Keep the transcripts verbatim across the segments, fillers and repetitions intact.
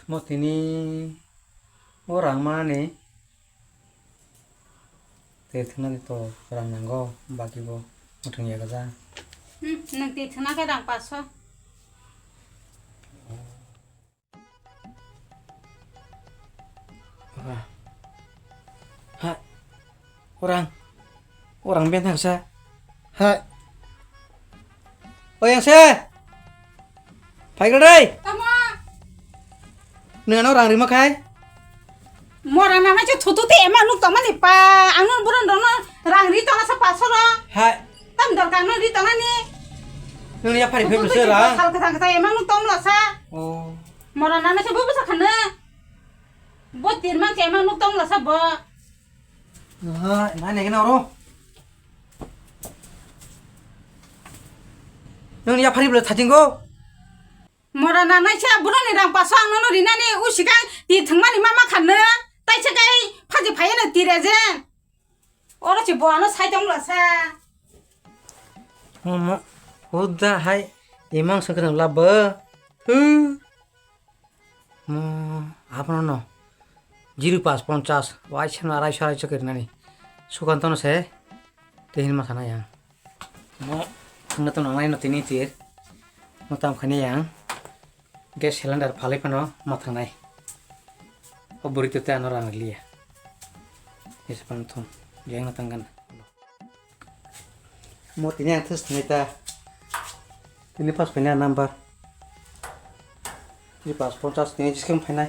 Mo tini o rang manani twi thwngna di to rang nango, baki bo muthung ya gajak. Hmm, nwng twi thwngna khe rang paso. Hai. Orang. Orang ben thangsa. Hai. O yang se. Phaigra dai. Tamo. Nang ano rang rima khai. Mora nana chu thutu te ema nuk tongmani pa. Ang non buron rono rang ri tongna sa pasoro. Hai. Tam dor kang no ri tongna ni. Nang ya phari phari se ra. Sal kata kata ema nuk tongla sa. Oh. Mora nana se bubu sakhana. Bo tirmang se ema nuk tongla sa bo. Aha, ema ne gena oro. Nang ya phari bela thajing go. Mora nana se buno ni rang paso ang nono rinani usikang tir thangmani mama khanna. Tai se kai phaji phayana tire je. Oro se bo ano sai tongla sa. Mama, huda hai imang sakram labo. Hmm. Mo, abono no. Jiru pas ponchas, wai seno arai sarai chokir nani. Sukantono se, tehin ma sana yang. Mo, thangna to nangnai no tini tir. Mo tam khani yang. Gas cylinder phalai phano ma thangnai. O buri to te ano rang liya. Ese pan thum, yang na tanggan. Mo tini ang thus thangnai ta. Tini pas phaina number. Tini pas ponchas tini jiskang phainai.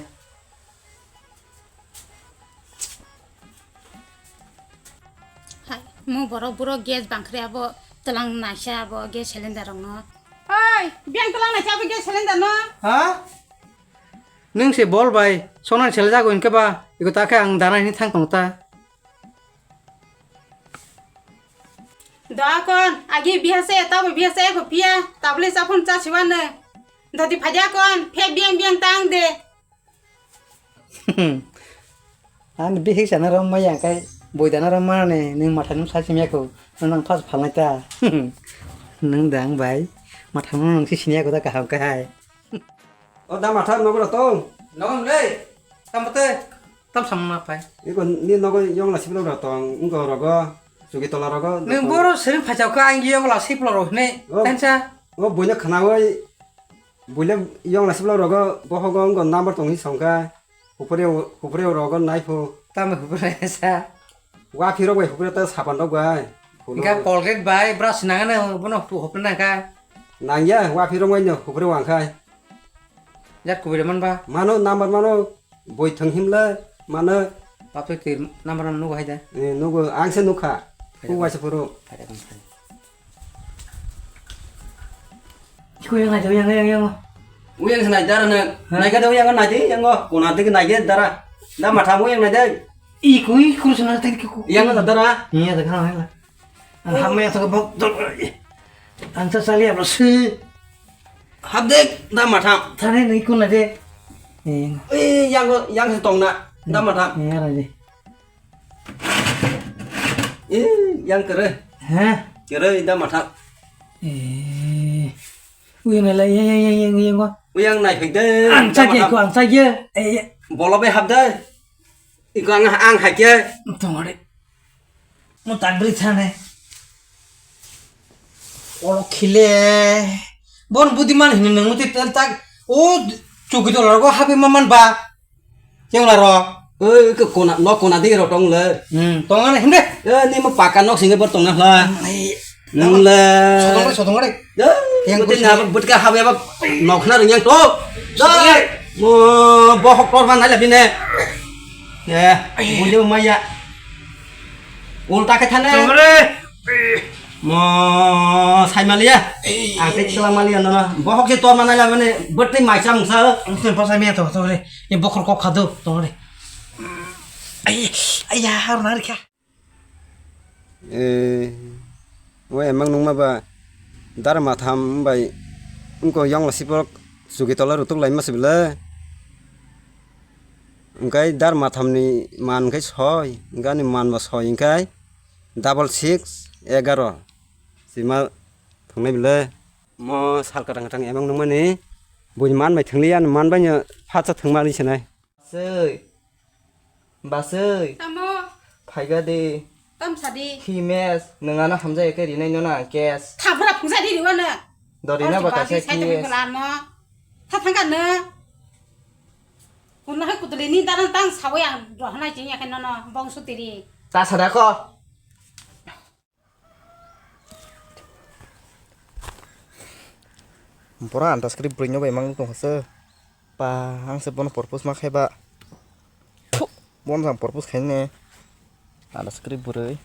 Hai, mo borok borok gas bangkhri abo tlang naisa abo gas cylinder rok no. Oi, biang tlang naisa abo gas cylinder no. Ha? Nung se bol bai, sonan sele jago inke ba, iko ta khe ang dana hini thang tong ta. Doakon, agi bihasa ya, tabo bihasa ya ko pia, tabli sapun cha siwan ne. Dodi phaja kon, phe biang biang tang de. Ani bihik sana rom maya kai, boi dana rom mane, ning matha nung sa simya ko, nang pas phalnai ta. Nung dang bai, matha nung nung si sinya ko ta kaham kai. O da matha nogo tong. Nogo le. Tam bote. Tam samna pai. Iko ni nogo yong la siblo ro tong. Ngo rogo. Sugi tola rogo. Nung boro sering phajau ka ang yong la siblo ro ne. Oh. Tensa. O boina khana oi. Boile yong la siblo rogo. Bohogo ngo number tong hi songka. Hupre hupre rogo nai pho. Tam hupre sa. Wa phirok bai hupre ta sapan rok bai. Inka Colgate bai brush nangane bono hupre nangka. Nangya wa phirok bai no hupre wangkhai. Jat kubui man ba. Mano number mano boi thang himla mano. Bapre twi number mano nugo hai da. Eh, nugo ang se nukha. Hai da. Ku waisa phuru. Hai da, hai da. Iko yang aja yang yang yang. Uyang se nai dara na. Ha? Nai ka da uyang nai de yang go. Kona de nai de dara. Da matha uyang nai de. Iko iko se na tadi ko. Yang da dara. Iya da kana la. Ang hamya to bok. Ang ta sali ablo se. Hab de da matha. Thane ni ko na de. Eh, yang go yang se tong na. Da matha. Iya la de. Eh, yang kere. Hah? Kere inda matha. Eh. Uyang nai lai, yang, yang, yang, yang, yang, wa. Uyang nai phik de. Ang chak ya, ko ang chak ya. Eh, ya. Bolo bai hab de. Iko ang, ang hai ke. Tongore. Mo tak beri thane. Olo khile. Bon budiman hini nang muti tel tak. O chuki to largo habi maman ba. Keng la ro. Oi, ke kona, nok kona digi ro tong le. Hmm, tong ane, himde. Eh, ni mo paka nok singe bor tong na hla. Ai. Nang le. Sotong re, sotong re. Ya, yang betul na, betul ka habe ba nok na ring yang to. Sotong re. Mo bohok tor man ala bine. Ya, ai. Bule maya. Ulta ke thane. Sotong re. Mo sai maliya. Ei. Ang tei tela maliya nono. Bohok se tor manai la mane bwtwi mai chang sa. Ang tei bwsai maya to, to re. Ni bokhor kok khadu, to re. Ai, ai ya, har na rikha. Eh, o emang nungma ba dar matham bai wngko yongla siprok chuki tola rutuk lai ma sibla. Wngkai dar mathamni man wngkai soi, wngkani man ba soi wngkai. Double six egaro. Sima thungnai bile. Mo sal kwtang kwtang emang nungmani. Buini man bai thungliya, ani man bai no Phatsa thwngmani sinai. Baswi. Baswi. Tamo. Phaiga di. Tam sadi. Hi mes, nwng ano hamjai khe rinai no na cash. Thaphra phungsa di riwa no. Dori na ba kaisa kiss. Tha thangka no. Kunna hai kutuli ni daran tang sawi ang rohna jing ya khe no no bong sutiri. Ta sada ko. Bora anta script bwrwi no bai mang tong se. Pa ang se bono purpose ma khaiba. Thuk, bono jang purpose khaine. Anta script bwrwi.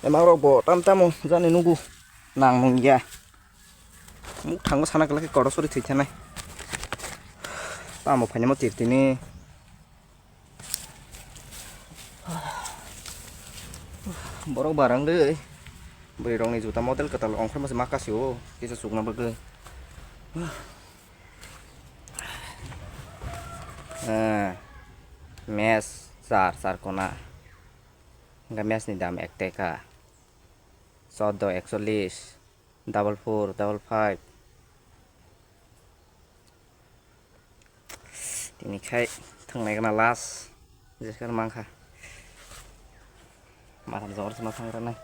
Emang rok bo tam tamo jani nugu nang nung ya. Muk thango sana kala ke kodo sori thwi thanai. Tamo phainai mo tir tini. Borok barang de. Bwrwi rokni juta model kwtal ongkhorma se ma kasi o kisa chukna bagwi. Eh, mes char char kona. Hingke mes ni dam ek teka. Chordo ekchollis. Double four, double five. Tini khai thwngnai gana last. Jekhar mangkha. Matham jor sima thang ranai.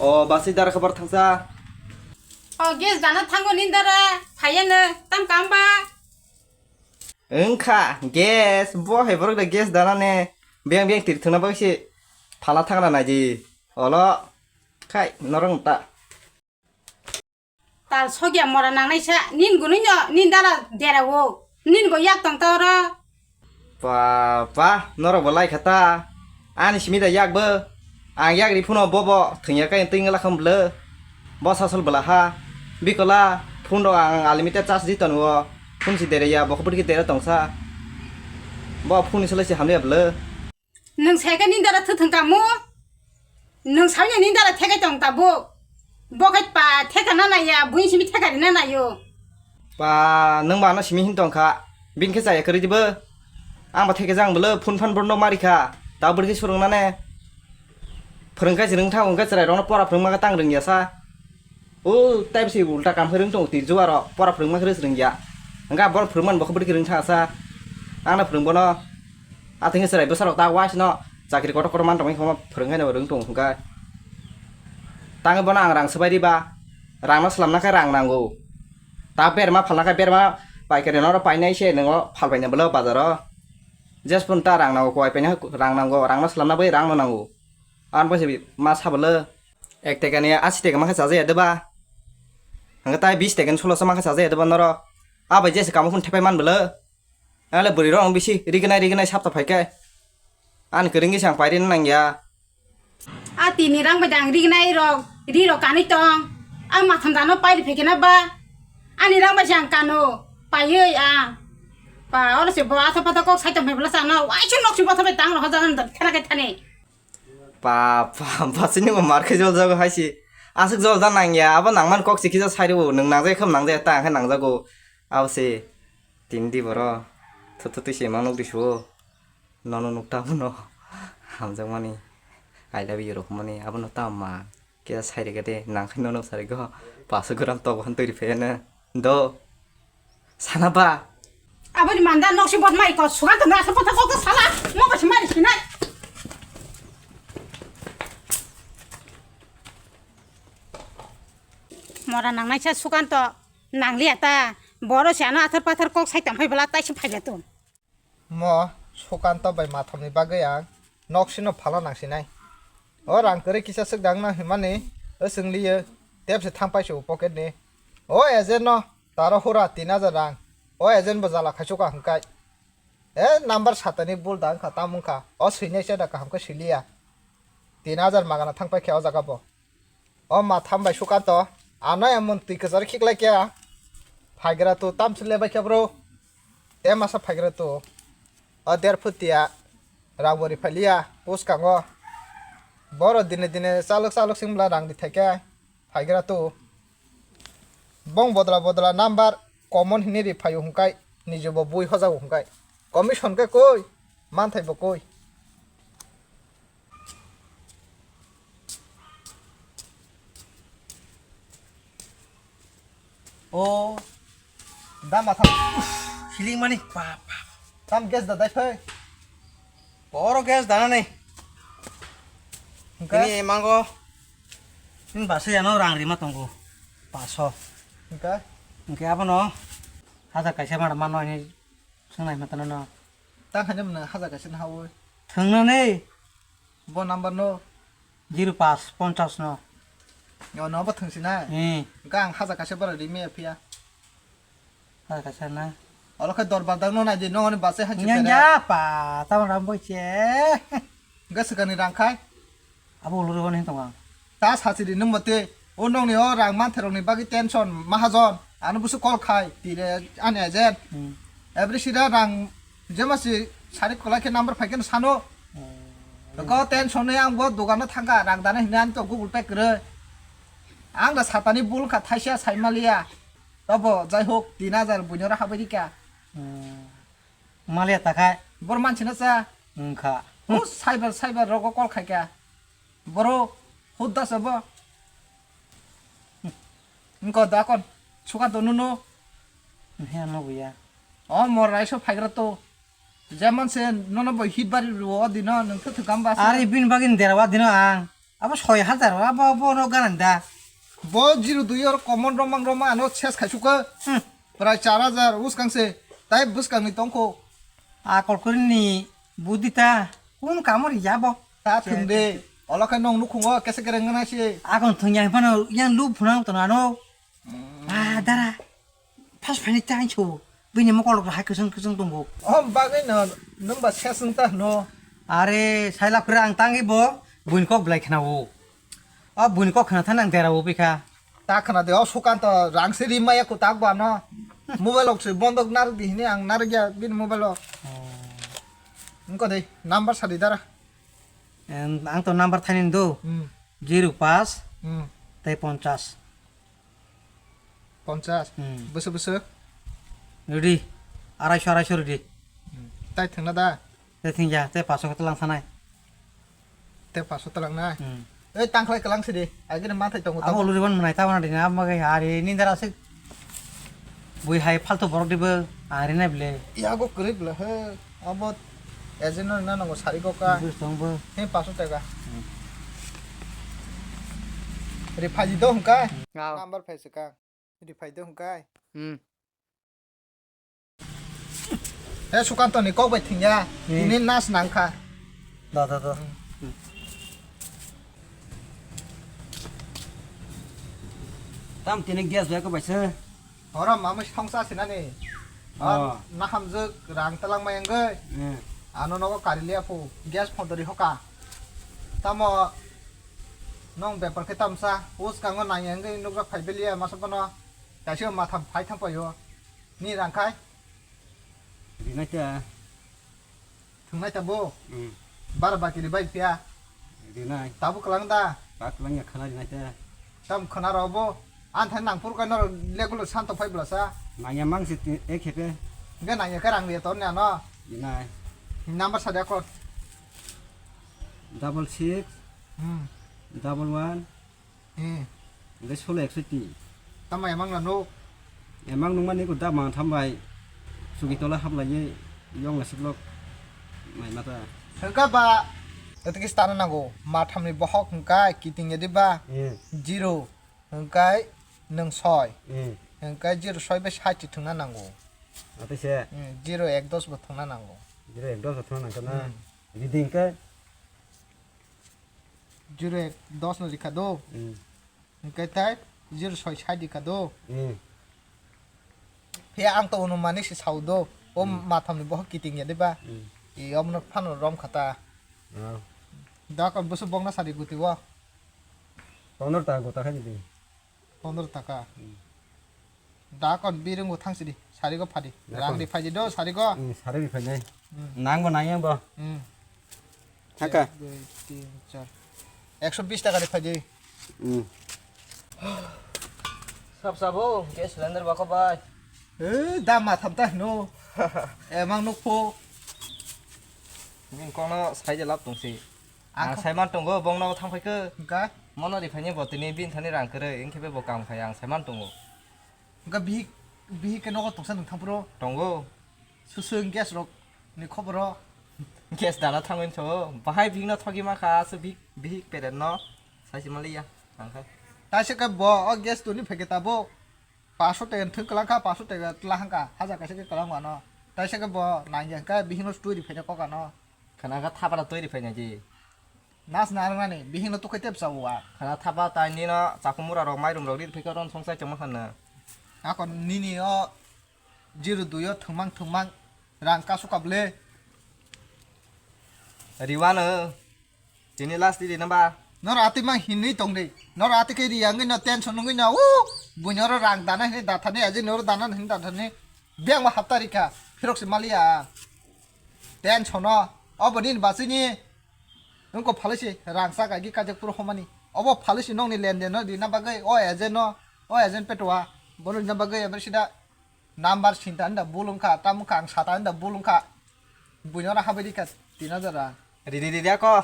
O basi dara khabar thangsa. O gas dana thango nindara. Phayano tam kamba. Wngkha gas, bo hai borok da gas dana ne. Beng beng tir thwngna bagwi se phala thangra naidi. Olo khai norok ta. Tal sogya mora nangnai sa, nin gunui no, nin dara dera wo, nin bo yak tong ta oro. Pa, pa, norok bo lai kha ta. Ani simi da yak bo. Ang yak ri phuno bo bo thwngya kai twi ngla kham bwle. Bo sasol bwla ha. Bikola phone rok ang unlimited charge di ton wo. Phone si dere ya, bo khobor ki dere tong sa. Bo phone ni sele si hamya bwle. Nwng sai khe nini dara thwthwng kamo? Nwng sawi nini dara thekai tong tabuk. Bo khai pa theka na naiya, buini simi theka rina naio. Pa, nwng ba ano simi hin tong kha. Bini khe chaya kwrwi dibo. Ang ba theka jang bwle phone phan borno mari kha. Ta bwrwi khe surung nane. Phwrwng khai se rwng thango, hwnkhe chwrai rokno pora phwrwngma khe tang rwngya sa. O, type se ulta kam khe rwng tongo, twi juaro pora phwrwngma khe rwng ya. Hwnkhe borok phwrwngmani bo khe bwrwi khe rwng tha sa. Ang no phwrwng bono. Athwngkhe chwrai bwsarok ta uaisino chakri kotor kotor man tongmani khoma phwrwng khaino rwng tongo hwnkhe. Tangwi bono ang rang swbai riba. Rangno swlamna khe rang nango. Ta berma phalna khe berma paikari no oro painai se nwngo phal paina bwlai o bazaro. Jesphun ta rang nango, kuai paina rang nango, rangno swlamna bai rangno nango. Ang bo se ma sabo le. Ek teka ni asi teka ma khe chaja ya de ba? Hwnkhe tai bis teka ni solo se ma khe chaja ya de ba norok? A bai jesa kamo phun thepai man bwle. Ang le bwrwi rok ang bisi rignai rignai sapta phai khe. Ani kwrwngwi se ang pairina nang ya. A tini rang bai dang rignai rok, ri rok kanwi tong. Ang matham dano pairi phai khe na ba? Ani rang bai se ang kano, paiwi ang. Pa, oro se bo atha patha kok saitom phai bwla chana, waisa nok si botha bai tang rok hoja nang khana khe thani. Pa, pa, pa, sini bo mar khe jol jago hai si. Aswk jol da nang ya, abo nang man kok si kisa sai rw, nwng nang jai kham nang jai ta, ang khe nang jago. Abo se, tini di boro, thu thu twi se ma nuk di su o. Nono nuk ta abono, hamjakmani, I love you rok mani, abono ta ma, kisa sai rega de, nang khe nono sai rega, paso gram tok han twi rw phe no, do. Sana ba? Aboni manda nok si bot mai ko, sugan to nasa bot ko sala, mo ko si mari sinai. Mora nang nai sa sugan to nang liya ta, boro si ano athar pathar kok sai tam phai bwla tai si phai to. Mo sugan to bai matham ni bagwi ang nok si no phala nang sinai. O rang kwrwi kisa swk dang na himani, o swng liyo, tep se thang pai su pocket ni. O agent no, taro hura tin hajar rang. O agent bo jala khai suka hwnkhe. E number satani bul da wngkha, tam wngkha. O swinai se da kaham khe swiliya. Tin hajar magana thang pai khe o jaga bo. O matham bai suka to. Ano emon twi kwcharo khiklai khe. Phaigra tu tam swlai bai khe bro. Te masa phaigra tu. O der phutia. Rang bo ri phai liya. Puskango. Boro dine dine chalok chalok sing bwla rang di thai khe. Phaigra tu. Bong bodla bodla number common hinwi ri phaio hwnkhai nijo bo bui hojago hwnkhai. Commission khe koi, manthai bo koi. O, dam atham. Uff, healing mani. Bap, bap. Tam gas da dai phai. Boro gas dana nei. Hingke? Tini mango. Tini basa yano rang rima tongo. Paso. Hingke? Hingke abono hajar kaisa mara mano hini swngnai matano no. Tang khaina mwnang hajar kaisa na hawi. Thwngna nei. Bo number no. Zero paanch ponchas no. Yo, no bo thwngsi na. Hmm. Hingke ang hajar kaisa bara rimi ya phiya. Hajar kaisa na. Olo khe dorbar dang no nai di, no ni basa hai. Nyang ya pa, tamo ram boi che. Hingke swkangni rang khai. Abo uluri hwn hin tongo ang. Ta sachiri nwng bo tei. O nokni o rang manthairokni bagwi tension mahajon. Ano busu call khai. Tire ani agent. Hmm. Every sida rang jema si sari kwlai khe number phai khe sano. Hmm. Ko tension ni ang bo dogano thangkha rang dana hinwi ani to Google Pay kwrwi. Ang da satani bul kha thaisa saimaliya. Tobo jai hok tin hajar buino ra habai rikha. Hmm. Maliya ta khai. Bor manchina cha. Wngkha. O cyber cyber rogo call khaikha. Boro hudda se bo. Wngkha da kon. Suka to nuno. He no buya. O mor raiso phaigra to. Jemon se nono bo hit bari ro dino nung thuk thuk am ba se. Are bin bagin derawa dino ang. Abo soi hajar abo bo no ganan da. Bo zero dui or common romang roma ano ses khai suka. Hmm. Prai char hajar uskang se. Tai buskang ni tongkho. A kolkuri ni budita. Kun kamor ya bo. Ta thung de. Olo khe nong nukhungo kese kereng ngana se. Akon thung yang phano yang lu phunang to ano. Ah, dara. Pas phani tang chu. Bini mokol rok hai kwchwng kwchwng tongo. O bagwi no, nwng ba ses wng ta hwno. Are, saila phwra ang tangwi bo buini kok belai khna o. O buini kok khna thani ang dera o bikha. Ta khna de, o Sukanto rang se ri maya kwtak bo ano. Mobile rok se bondok narwk di hini ang narwk ya bini mobile o. Oh. Wngkha de, number sadi dara. Em, ang to number thani do. Hmm. Zero paanch Hmm. tei ponchas. Ponchas. Hmm. Bwswk bwswk? Ready. Araisho, araisho ready. Hmm. Tai thwngna da? Tei thwngya, tei paso khe twlang sanai. Tei paso twlang nai? Hmm. Ei, tangkhlai kwlang sidi. Agini manthai tongo, abo tamo? Luriban mwnai tabana dina, abo magai hari nindara aswk bui hai faltu borok dibo, ang rinai bile. Yago kwrwi bwla he. Abo agent no rina nango sari go ka. Bwswk tong bo. He paso taka. Hmm. Ri phaji do hwnka. Ngao. Number phai swka. Ri phai do hwnka. Hmm. He Sukanto ni kok bai thwngya. Hmm. Tini nas nangkha. Da, da, da. Hmm. Tam tini gas bai ko bai se. Oro mamui songsa sinani. Oh. Nahamjwk rang talangmai wngwi. Hmm. Ano nogo kari liya phu. Gas phodori hoka. Tamo nong bepar khe tamsa. Uskango nangya wngwi nukjak phai biliya masa bono. Kaisa matham phai thang paio. Ni rang khai. Rinai ta. Thwngnai ta bo? Hmm. Bara baki ri bai phiya. Rinai. Tabuk kwlang da? Ba kwlang ya khana rinai ta. Tam khana ro bo. An thani nang phuru kai nor regular santo phai bwla sa. Nangya mang si ti ek hepe. Ge nangya ka rang ri ton ya no. Rinai. Number sa de ko. Double six. Hmm. Double one. Hmm. Hingke solo ekso ti. Tamo emang lano? Emang nungmani ko da mang tham bai. Sugi tola hablaiye yong la siblok. Mai mata. Hingka ba. Eto kis tana nango. Ma thamni bohok hingka kiting yadi ba. Hmm. Zero. Hingkai nung soi. Hmm. Hingkai zero soi bai sait thwngna nango. Ate se? Hmm. Zero ek dos bo thwngna nango. Zero ek dos bo thwngna nangkha na? Hmm. Ready hingke? Zero ek dos no rikha do. Hmm. Hingke tai zero soi sai rikha do. Hmm. He ang to ono mani se sao do. O Hmm. Matham ni bohok kiting ya de ba. Hmm. I omno phano rom khata. Ah. Da kon busu bongna sari guti wo. Pondro ta gota khai di. Pondro taka. Hmm. Da kon birung bo thang sidi, sari go phadi. Da Rang kon. Di phaidi do, sari go. Hmm, sari di phaidi. Hmm. Nang bo nang yang bo. Hmm. Thaka. Ek, dui, tin, char. Ekso bis taka di phaidi. Hmm. Sab sabo, gas cylinder bako bai. Eh, dam ma tham ta no. Emang nuk pho. Bini kono sai je lap tong si. Ang Ang kha- saiman tongo, bongno thang phai khe. Hingka? Mono ri phai ni bo tini bini thani rang kwrwi, wngkhe bo kam khai ang saiman tongo. Hwnkhe bihik, bihik khe nogo tongsa nwng thangphuru? Tongo. Swswng gas rok ni khoboro? Gas dana thangwi so. Bahai bihik no thogi ma kha, aswk bihik, bihik peret no. Saisi maliya, ang khe. Taisa khe bo o gas tuni phai khe tabuk. Paso tega thwng kwlang kha, paso tega twla hang kha, hajar kaisa khe kwlang mano. Taisa khe bo nang ya khe bihik no twi ri phai kok ano. Khana kha thapara twi ri phai nai di. Nas narwknani, bihikno tukhai tep chawo a. Khana thapa tai nino chakhumura rok mairum rok ri phikha ron songchai chongma khanna. Ako nini o zero dui o thwngmang thwngmang rang kasu kable. Riwano. Tini last di namba. Noro atwi mang hinwi tong di. Noro atwi khe riyangwi no tension wngwi no. U! Buino ro rang dana hinwi dathani, aji noro dana hinwi dathani. Biyang ma hapta rikha. Phirok se maliya. Tension no. Obo nini basini. Wngkok phalwi se rang chak agi kajak phuru homani. Obo phalwi se nokni lenden no rina bagwi o agent no, o agent petua bono rina bagwi ebar sida number sinta hinda bul wngkha, tamo wngkha ang sata hinda bul wngkha. Buino oro habwi rikha tin hajar rang. Ridi ridi ako.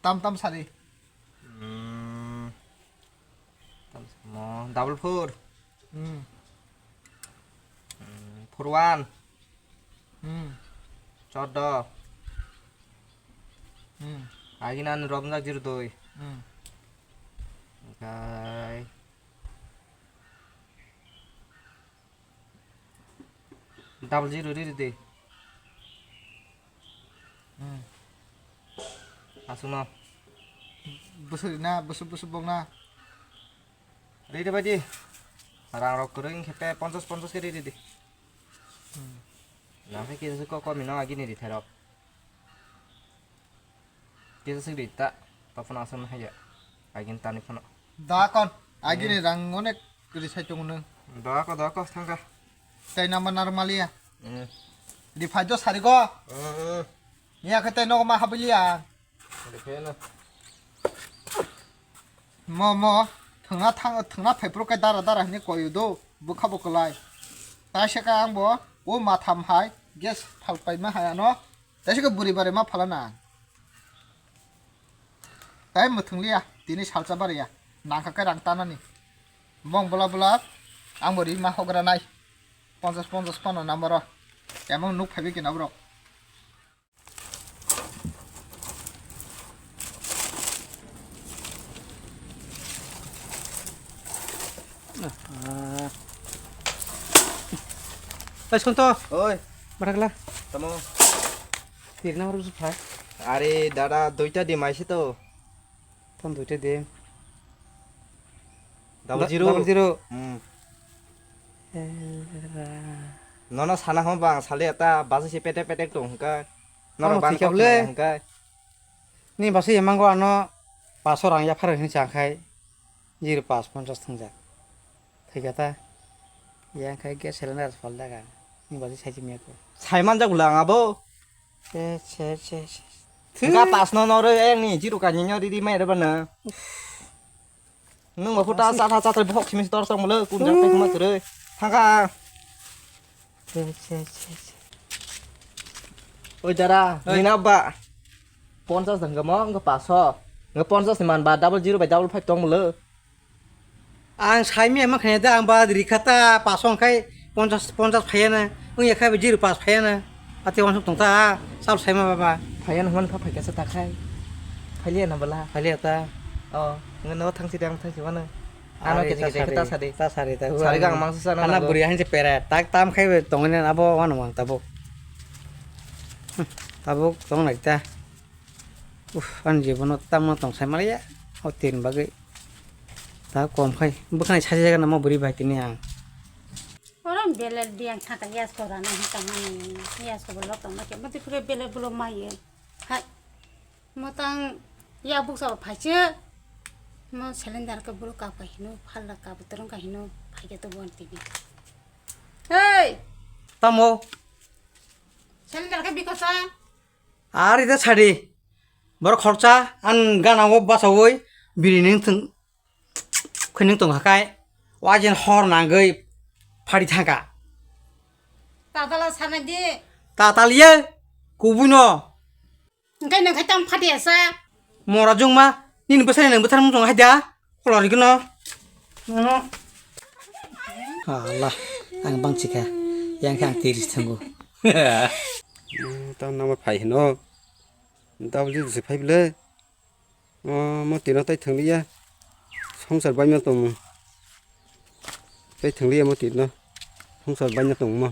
Tam tam sari. Hmm. Tam samo double four. Hmm. Hmm, four one. Hmm. Chordo. Hmm. Agina ni romjak zero dui. Hmm. Okai. Double zero riri de. Hmm. Asukno. Busuk na, busuk busuk bong na. Riri bai di. Rang rok kwrwi wngkhe te ponchas ponchas khe riri di. Hmm. Nang khe kisa kok komi no agini rithai rok. Kisa sik rita. Tapon asukno haya. Agin tani phano. Da kon. Agini rang onek rithai tongo nung. Da ko da ko thangka. Tai nama narmaliya. Hmm. Rifai do sarigo. Hmm. Iya khe tai nogo ma habiliya. Mo mo thwngna thang thwngna phaiphuru khe dara dara hinwi koyu do bwkha bo kwlai. Taisa khe ang bo o matham hai gas phal paima hai ano. Taisa khe bwrwi bari ma phalana. Tai mwthwng liya tini salsa bariya nangkha khe rang tanani. Bong bwla bwla ang bo ri ma hogra nai. Ponchas ponchas phano number o emang nuk phaibi kina borok. Ah. Oi, Sonto. Oi. Barakla. Tamo. Tirna harus phai. Are dada duita di maise to. Ton duita di. Double zero. Double zero. Hmm. Eh, ra. Nono sana hon bang sale ata basi se petek petek tong hwnkhe. Norok tamo bang thik kok kable. Khnai hwnkhe. Ni basi emango ano paso rang yaphar hini changkhai zero pas ponchas thwngjak. Thwikha ta. Yang khai gas cylinder phal daga. Ni basi sai chimya ko. Sai manjak ulang abo. Che, che, che, che. Thwngkha pasno norwi ayang ni jiru kani nyo riri mai rwbana. Nwng bo phuta chatha chatha bohok simi tor tong molo kun jak tai kuma kwrwi. Thangkha. Che, che, che, che. Oi dara, oi. Nina ba. Ponchas dangamo wngkha paso. Nga ponchas ni man ba double zero bai double five tong molo. Ang saimya ma khanya da ang ba rikha ta paso wngkhai ponchas, ponchas phaiya na. Wngya khai ba zero pas phaiya na. Ate wansuk tong ta, sal saima baba. Phaiya na hwn kha phaikha sa ta khai. Phaiya na bala. Phaiya ta. Oh, nga no thangsi dang thangsi mano. Ano are kisa ta kisa sari, ta sari. Ta sari ta. Sari gang mangsa sana. Ana buri ahin se pera. Tak tam khai tongni abo wano mang tabuk. Hmm, tabuk tong nai ta. Uf, ani jibono tamno tong sai maliya. O tin bagwi. Ta kom khai. Bwkhani saji jaga namo buri bai tini ang. Oro belel di ang thangkha yasko rana hwnkha mani. Yasko bo lok tongma khe. Mati pura belel bulo maye. Hai. Mo tang ya buksa bo phaise. Mo cylinder khe bulo kap kha hino, phalda kap torong kha hino. Phaikhe to bon tini. Hey! Tamo. Cylinder khe bikosa. Ar ida sadi. Borok khoroksa, ang gana o basawi biri nung thung, khwnung tong hakai. Wajen hor nangwi phari thangka. Tatala sana di. Tataliya, kubuino. Engkai nang khai tam phati asa. Mora jungma, nini bwsani nang bwthar mung tong haida. Kolor gino. Nono. Allah, ang bang chikha. Yang khe ang tiri thango. Tamo nama phai hino. Double se phai bile. Mo tino tai thangliya. Songsar baima tong. Tai thangliya mo tino. Songsar baima tong mo.